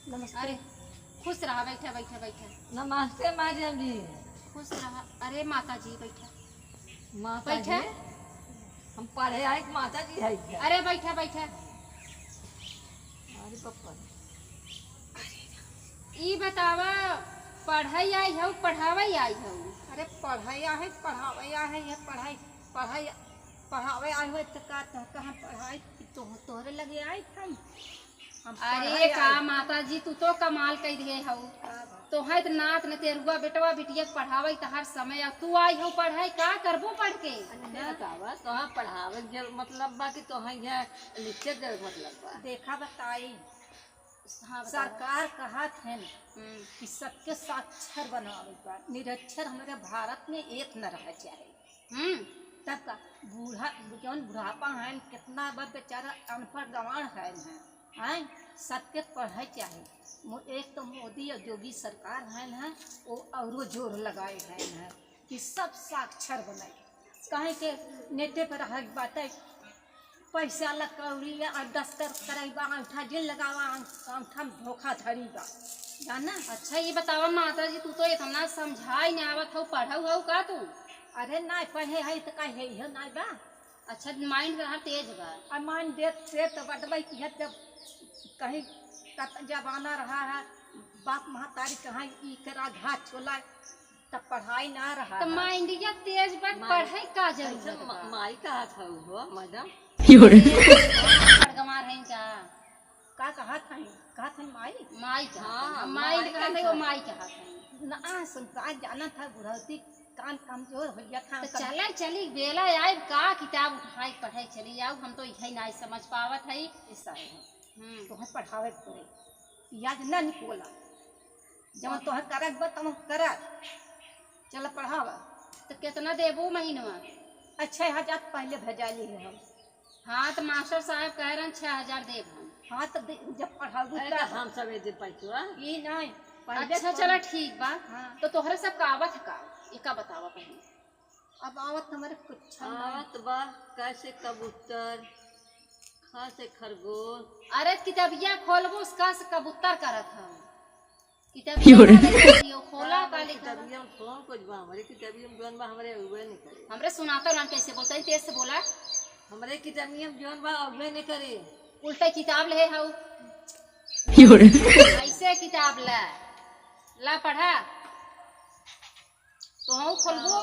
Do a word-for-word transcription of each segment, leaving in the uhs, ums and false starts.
नमस्ते। अरे, खुश रहा, बैठा, बैठा, बैठा। नमस्ते मैडम जी। खुश रहा। अरे माता जी, बैठा। माता बैठा। जी? हम पढ़े आए कि माता जी है क्या? अरे बैठा, बैठा। अरे पप्पा। ई बतावा, पढ़े आई हऊ, पढ़ावे आई हऊ? अरे पढ़े आहे, पढ़ावे आहे, ये पढ़ाई, पढ़ाई, पढ़ावे आई हो तो का, तो कहाँ पढ़ाई, तो तोहरे लगे आई हम। हम अरे पढ़े का आई। माता जी, तू तो कमाल कई दिहे हऊ। का बात? तोहे त नात नतेरुआ, बेटवा बिटिया के पढ़ावे तहार समय, आ तू आई हऊ पढ़े, का करबो पढ़ के? अच्छा, हाँ? बतावा, तोहे पढ़ावे के जरूर मतलब बा कि तोहे यहाँ लिखे के जरूर मतलब बा? देखा बताई, हाँ, बतावा। सरकार कहत है हम्म। कि सबके साक्षर बनावे बा, निरक्षर हमारे भारत में एक न रह जाए। हम्म। तब का बूढ़ा, जौन बुढ़ापा है, कितना बा बेचारा अनपढ़ गंवार है, हैं? सबके पढ़े चाही। मो-, एक तो मोदी और योगी सरकार है ना, वो औरो जोर लगाए है ना कि सब साक्षर बनाए। काहे के नेटे पर रह बाटे, पैसा लकौड़ी या दस्तर करैबा, अंगूठा जिन लगावा, अंग-, अंगूठा में धोखाधड़ी बा, जाना? अच्छा, ये बतावा माता जी, तू तो इतना समझाई ना आवत हऊ, पढ़ऊ हऊ का तू? अरे ना, पढ़े है तो का है, इहो ना बा। अच्छा, mind तोहार तेज बा। आ mind दे, दे तो बतबै कि है, जब कहीं का जमाना रहा है, बाप महतारी कहाँ ई करा घात छोला, तब पढ़ाई ना रहा तो है। माइंडिया तेज बा, माई, पढ़े का जरूरत कैसे बा? माई कहत हऊ हो, मैडम? अरे, बड़गमार हैं का? का कहत हैं? कहत हैं माई? माई कहत हैं। हाँ, हम माई माई कहत हैं, वो कहत हैं। माई कहत हैं। ना, सुनता जानत है, बुढ़ौती कान कमजोर हो गया था। तो चले, चली, बेला आए, का किताब उठाए, पढ़े चली आऊ, हम तो यही नहीं समझ पावत है। ऐसा है। हम्म। तोहर पढ़ावे के पड़े। याद ना निकोला। जवन तोहर करक बा, तवन करा। चल पढ़ावा। तो कितना देबू महीनवा? छह हजार पहले भेजा ली है हम। हाँ, तो मास्टर साहब कह रहन, छह हजार देब हम। हाँ, तो दे, जब पढ़ाबू अरे, तब। तो हम सब दे पैसवा। ई नहीं, पहले अच्छा, तो चला ठीक बा। हाँ। तो तोहरे सब का आवत है का? एका बतावा पहले। अब आवत हमारे कुछ ना। आवत बा, क से कबूतर, ख से खरगोश। अरे किताबिया खोलबो, क से कबूतर करत हऊ। किताबिया का लिखा दियो, खोला का लिखा बा? किताबिया में कौन कुछ बा? हमरे किताबिया में जौन बा, हमरे अउबे नहीं करे। हमरे सुनाता रहन, कैसे बोलता है, तेज से बोला। हमरे किताबिया में जौन बा, अउबे नहीं करे। उल्टा किताब ले हऊ। ऐसे किताब ला, ला पढ़ा। तो हम खोलबो।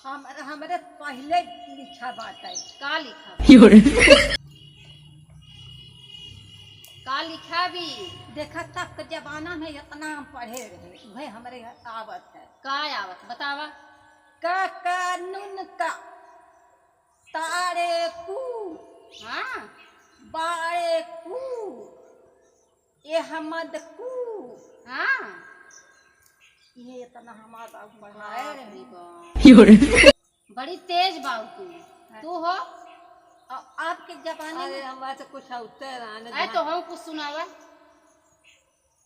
हाँ, हमरे, हमरे पहले लिखा बात है। का लिखा? का लिखा भी? देखा, तब के जमाना में इतना हम पढ़े रहे, वह हमरे आवत है। का आवत? बतावा। क, क, नुन का, ताड़े कू, हाँ। बाड़े कू, अहमद कू। हाँ। ये इतना हमार बाबू पढ़ाए बाप रे रहे। बाप। बड़ी तेज बाबू तू। हाँ। तू हो? आ-, आपके जमाने अरे, में हमारे तो कुछ होते रहने अरे, तो हम कुछ सुनावा।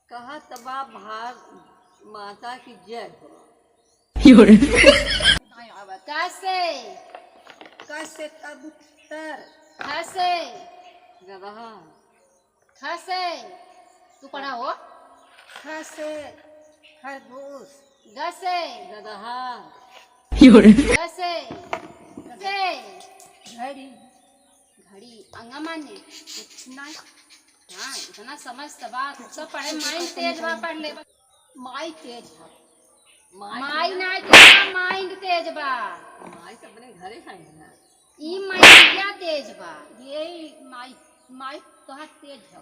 कहत बा भारत माता की जय हो। नहीं आवत। क से? क से कबूतर। ख से? गदहा। ख से? तू पढ़ा हो। ख से खरगोश। ग से? गदहा। ग से? से? घड़ी। घड़ी। अंगा माने? कुछ नहीं। हाँ, इतना समझ त बा, सब पढ़े, mind तेज बा, पढ़ ले। माई तेज बा। माई माई ना तेज बा, mind तेज बा। माई तो अपने घरे है ना। ई माइया तेज बा। ये माई, माई तोहार तेज हौ।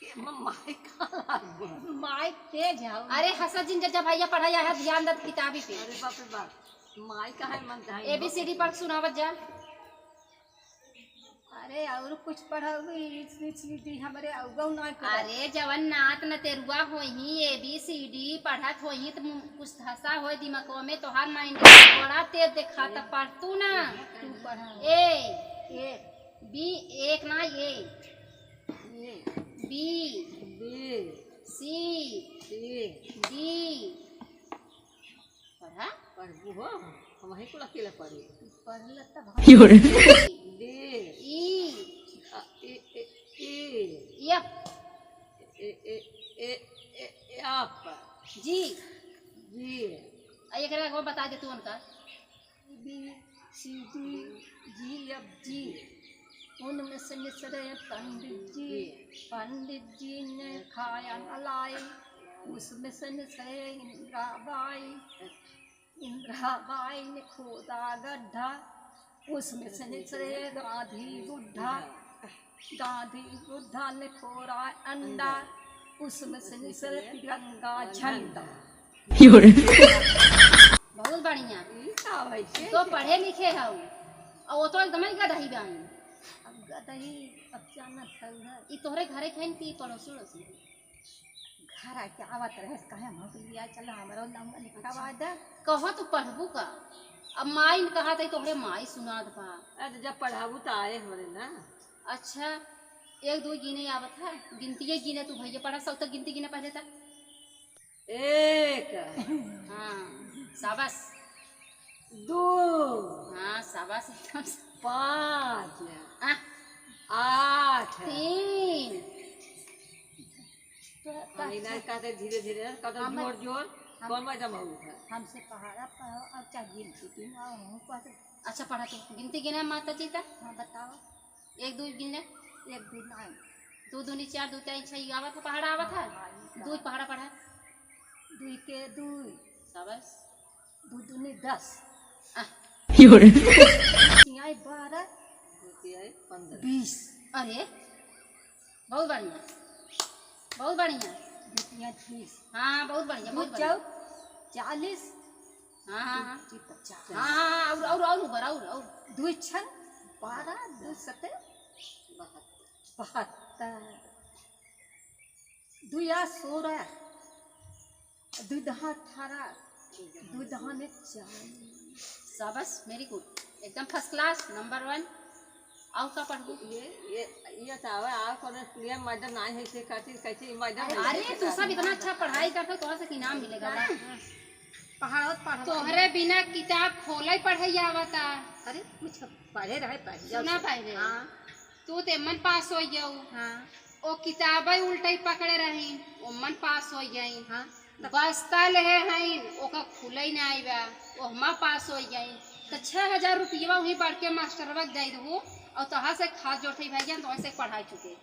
ये म-, माई का लागू? माई तेज हौ। अरे हंसा जिन, जब भैया पढ़ाई आया, ध्यान दत किताबी पे। अरे बाप रे बाप, माई का है मन चाहे। A B C D पढ़ सुनावत जा। अरे, और कुछ पढ़ाओगी? इस, इस, इस, हमरे अउगौ ना करे। अरे, जवन नात नतेरुआ होइहीं, A B C D पढ़त होइहीं, त मु-, कुछ धसा होय दिमगवा में, तोहार mind बड़ा तेज देखा, त पढ़तू ना। तू पढ़ा। A। A। B, एक ना, A। A। B। B। C। C। D। पढ़ा? पढ़बू हो, हम वहीं कुल अकेले पढ़ी। पढ़ ले तब हम। D। E। अ, E, E, E। यप। ए, ए, ए, ए, ए, आप। जी। जी। आ, एकरा को बता दे तू उनका। बी, सी, डी, जी, अब जी। उनमें से निसरे पंडित जी। पंडित जी ने खाया न लाई, उसमें से निसरे इंदिरा बाई। इंदिरा बाई ने खोदा गड्ढा, उसमें से निसरे गांधी बुढ़ा। गांधी बुढ़ा ने फोड़ा अंडा, उसमें से निसरे तिरंगा झंडा। बहुत बढ़िया। ई का भाई से? तो पढ़े लिखे हऊ, और वो तो एकदम ही गदही बानी। अब गदही, अब जानत हऊ है। ई तोहरे घरे खाइन की पड़ोसी उड़ोसी? घर आके आवत रहे, कहे हम लिया चला, हमरो नाम लिखावा दे। कहो तू पढ़बू का? अब माई ने कहा था, तोहरे माई सुनात बा। अरे जब पढ़ाबू तो आए हमरे ना। अच्छा, एक दो गिने आवत है, गिनती गिने तू भैया, पढ़ा सब तक गिनती गिने पहले तक। एक। हाँ, शाबाश। दो। हाँ, शाबाश एकदम से। पाँच। हाँ। आठ। तीन। तो हाँ, इधर कहते धीरे धीरे, कहते हम, जोर जोर, हम, कौन में जमा हुआ है? हमसे पहाड़ा पढ़ो और चाहे गिनती गिनो, हम कहते। अच्छा, पढ़ा तू, गिनती गिना माता जी का? हाँ, बताओ। एक दो गिन ले। एक दो नाई। दो दूनी चार, दो चार छह, ये आवत है, पहाड़ा आवत है। हाँ, हाँ, ये दो पहाड़ा पढ़ा। दुई के दुई। शाबाश। दो दूनी दस। आ। यो रे। तिहाई बारह। दो तिहाई पंद्रह। बीस। अरे, बहुत बढ़िया, बहुत बढ़िया। दो तिहाई बीस। हाँ, बहुत बढ़िया, दो बहुत बढ़िया। चौक चालीस। हाँ, हाँ, हाँ। दो पचास। हाँ, हाँ, हाँ, और, और, और ऊपर, और, और। दो छन बारह, दो सते बहत्तर। बहत्तर। दुई आ सोरह, दुई दहा अठारह, दुई दहा में चालीस। शाबाश, very good, एकदम first class, number one। आउ का पढ़बू? ये, ये, ये तो आवे, आउ कौनो स्कूलिया में मैडम नाहीं है, से कहती, कहती मैडम अरे, नहीं है, तू सब इतना अच्छा पढ़ाई करता, तोहरा से इनाम मिलेगा। हाँ। पढ़ावत, पढ़ावत। तोहरे बिना किताब खोले पढ़े आवता। अरे, कुछ पढ़े रहे, पढ़ जाओ। सुना पहले। हाँ। तू तो एमन पास होइ गऊ। हाँ। ओ किताबे उल्टे पकड़े रही, ओमन पास होइ गई। हाँ। बस्ता लेहे हईन, ओका खुले ना आइबा, ओहमा पास होइ गई। त छह हजार रुपयवा वही बड़के मास्टरवा के दे दहू, और तोहा से खास जोड़ थे भाई जान, तोहा से पढ़ाई चुके।